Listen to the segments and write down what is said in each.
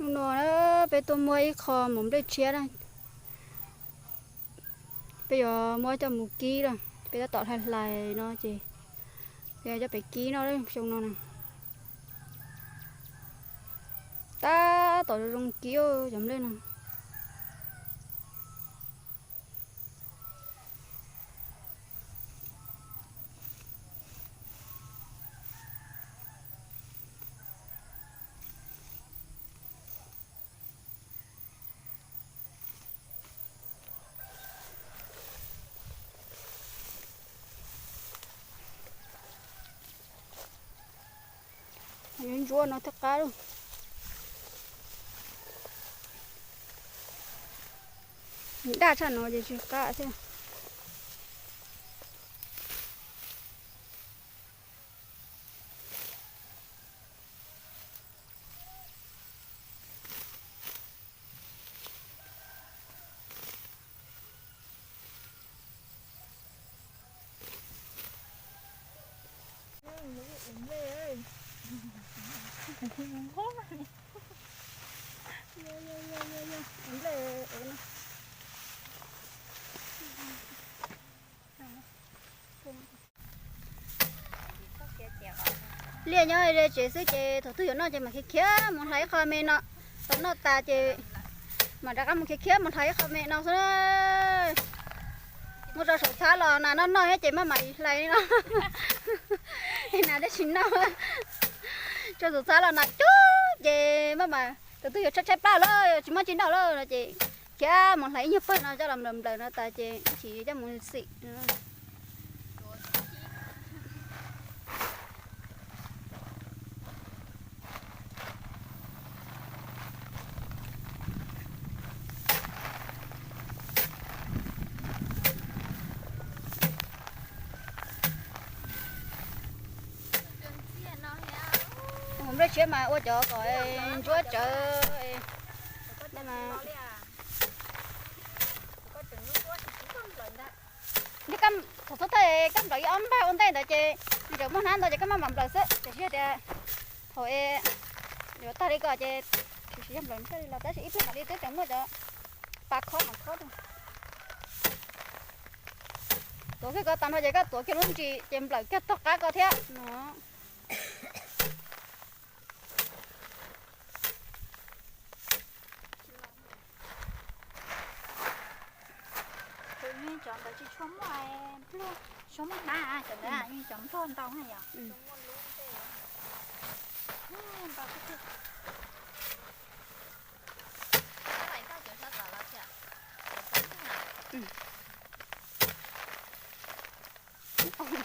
No peb tuaj muab ib qho mos nplej tshiab na, peb yuav muab coj mus kib lawm. Peb tab tom hlais hlais no ces peb yuav coj pem kib no xyoo no na. Tab tom zoo kib cov nplej no. Yuav ntsuab no thiaj qab lauj. Daj tshaj no ces tsis qab thiab. Liaj nyob ze tsev xwb ces thaum twg yuav noj ces mam khiav khiav mus hlais ib qho me no. Tau noj tas ces mam rov qab mus khiav khiav mus hlais ib qho me no xwb. Muab tso saum txhab los nas noj noj thiab ces maj mam hlais li no. Nas thiaj tsis noj. Tso saum txhab los nas cub ces maj mam thaum twg yuav tshaib tshaib plab lawm tsis muaj tsi noj lawm no ces khiav mus hlais ib nyuag pawg no coj los nplaws nplaws no tas ces tsis coj mus xim. Mus nplej tshiab mas ua cov kom ntsuab tsawv. Thaum thawj thawj koj nplawm ib ob npag ua ntej ntawd ces nws tseem muaj hnab ntau ces koj maj mam nplawm xwb, tiam sis tias thaum yuav tag li ko ces tsis yog nplawm ntsaj li los tab sis ib pliag mam li twb tseem muaj cov pa khob mam khob. Tuav kiag ko tas no ces koj tuav kiag lub ntsis ces nplawm kiag tog qab ko thiab no. Tus yeej cov ntawd tsis tshua muaj npluag, tsis tshua muaj hnab, cov ntawd yeej cov npluag ntau na yom.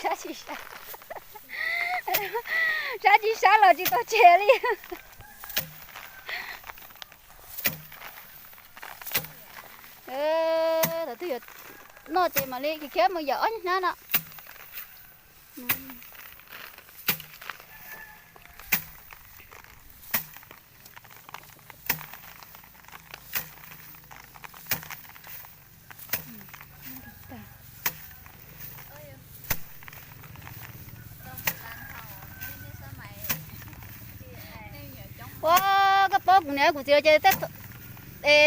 Sab tsis sab, sab tsis sab los tsis tau tseg li. Thaum twg yuav noj ces mam li khiav mus yawm ob hnab no. Ua, koj paub kuv niam kuv txiv ces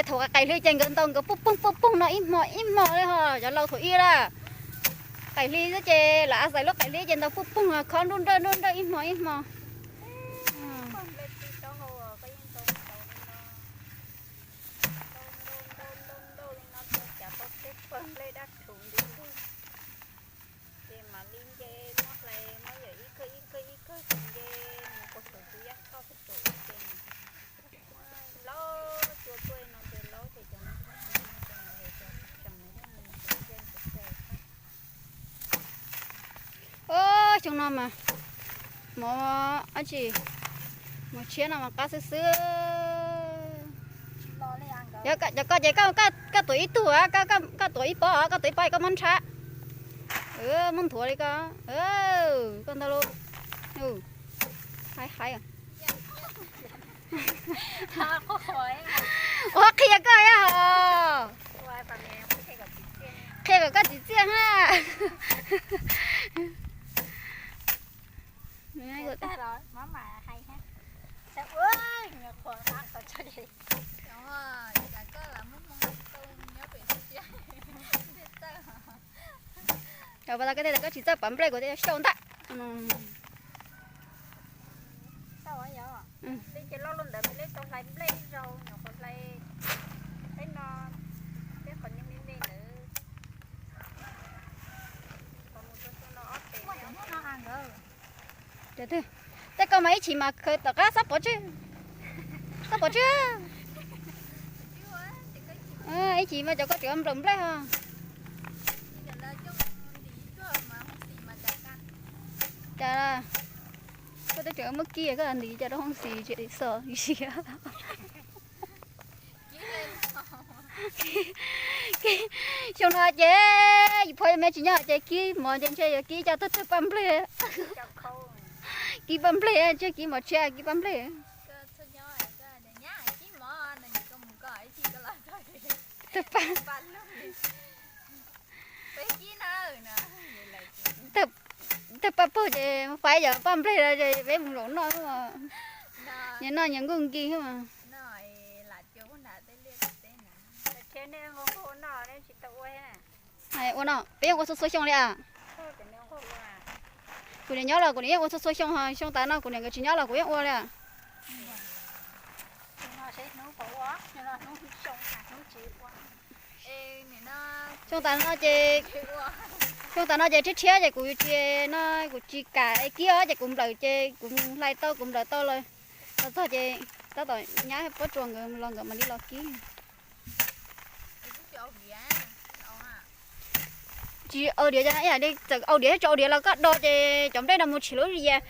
thaum qaim hli ces nkawd ntaus nkawd puj poog puj poog no ib hmo ib hmo li ho, cov laus thaum ub lawm. Qaim hli xwb ces lam xais lub qaim hli ces ntaus puj poog khob nruj nrawj nruj nrawj ib hmo ib hmo. Ces mam li nce muab hlais muab yawm ib kawg ib kawg ib kawg ces nce mus puag saum tus yaj thoj puag saum ub ces laub cua tuaj no ces laub ces cov no tseem nce. Xyoo no mas mov dab tsi, mov tshiab no mas qab xwb xwb. Cov koj ces koj tuav ib tug, koj tuav ib pob, koj tuav ib pob es koj muab nrhab, muab nthuav li ko, koj ntag lauj. Haib haib. Ua qhia koj yog, qhia kom koj txiv txiaj na. Cov pas tas koj tej tas koj tsis txawj pab nplej kuv tej xyaum ntag. Tej koj mas ib chim mas khaws tom qab xab pov tswb, xab pov tswb. Ib chim mas cov koj tseem nplawm nplej ho. Cas koj twb tseem muab kib koj ntim cas rau hoob xis tseem xos sia. Xyoo no ces yus phob yus me tsis nyob ces kib mov ces ntshe yuav kib coj tuaj tawg paj nplej. Kib paj nplej, ntshe kib mov tshiab kib paj nplej. Tawg paj, tawg paj pug ces faib yog paj nplej no ces peb mus zaum noj xwb. Nyias noj nyias nkuj nkig xwb mas. Ua no peb yeej ua txhua txhua xyoo li as. Kuv niam nyob los kuv niam yeej ua txhua txhua xyoo, ho xyoo tas no kuv niam nkawd tsis nyob los kuv yeej ua li as. Xyoo tas no ces, xyoo tas no ces tshiab tshiab ces kuv tsis no, kuv tsis kam kib os ces kuv nplawm ces kuv hlais tau kuv nplawm tau lawm. Los txog ces tab tom nyab pob tsuas nkawd los nkawd mam li los kib. Tsis au diav, txawm au diav tsis au diav los koj do ces cov nplej no mus tsis lub li as.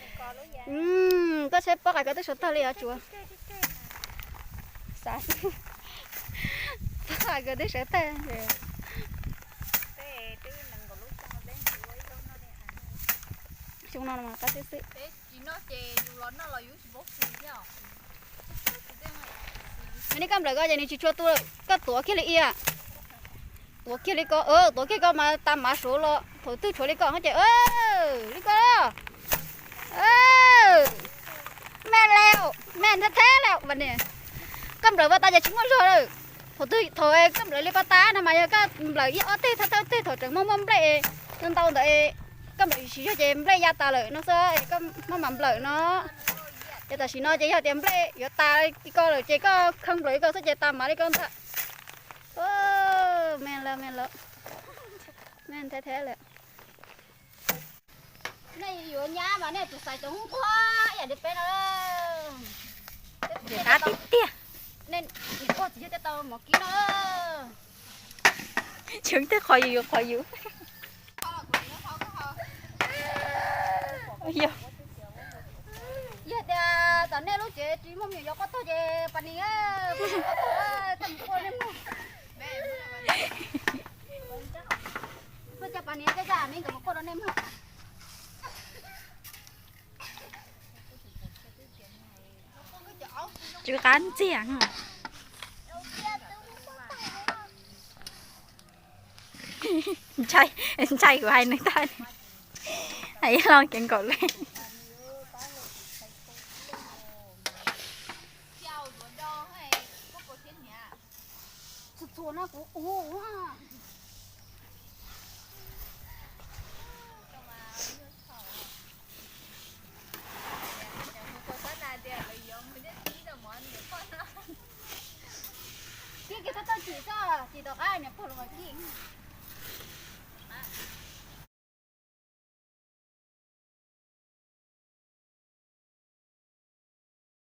Koj saib pob qa kawg twb sawv tag li os tsuas. Xav xwb, pob qa kawg twb sawv tag. Xyoo no mas qab xwb xwb. Nws nej koj nplawm ko ces nws tsis tshua tu, koj tuav kiag li ia. Tuav kiag li ko, tuav kiag ko mas tas mav suav los thaum twg tshuav li ko ces li ko. Me lawm, me nthe theb lawm. Koj nplawm vaj tas ces tsis muaj zog lawm. Thaum twg thaum koj nplawm li ko tas no mas yog koj nplawm ib ob teg thawj thawj teg thaum tseem muaj muaj nplej ntau ntawd, koj nplawm siv zog ces nplej ya tas lawm no xwb, koj maj mam nplawm no. Ces tam sim no ces yog tias nplej yuav tas li ko lawm ces koj kheej nplawm li ko xwb ces tas mav li ko ntag. Me lawm, me lawm, me nthe theb lawm. Nej yuav nyab mas nej tus xaiv cov nquag ib yam li peb no. Qab tiag tiag. Nej nquag tsis yog tej tau mov kib no. Tseem tej qhov yus qhov yus. Yog tias tom nej lub tsev tsis muaj me nyuam yaus quaj tuag ces pas nis, quaj tuag, koj mus quaj nej mloog. Koj coj pas nis coj coj me nkawd mus quaj rau nej mloog. Tsw qab ntxiag. Ntshai, ntshai kuv hais nws tag. Hais ib lo kev nkaum li. Txhua txhua no kuv ua. Kib kiag txhob txawj chim xwb, chim tom qab niam pog los mas kib.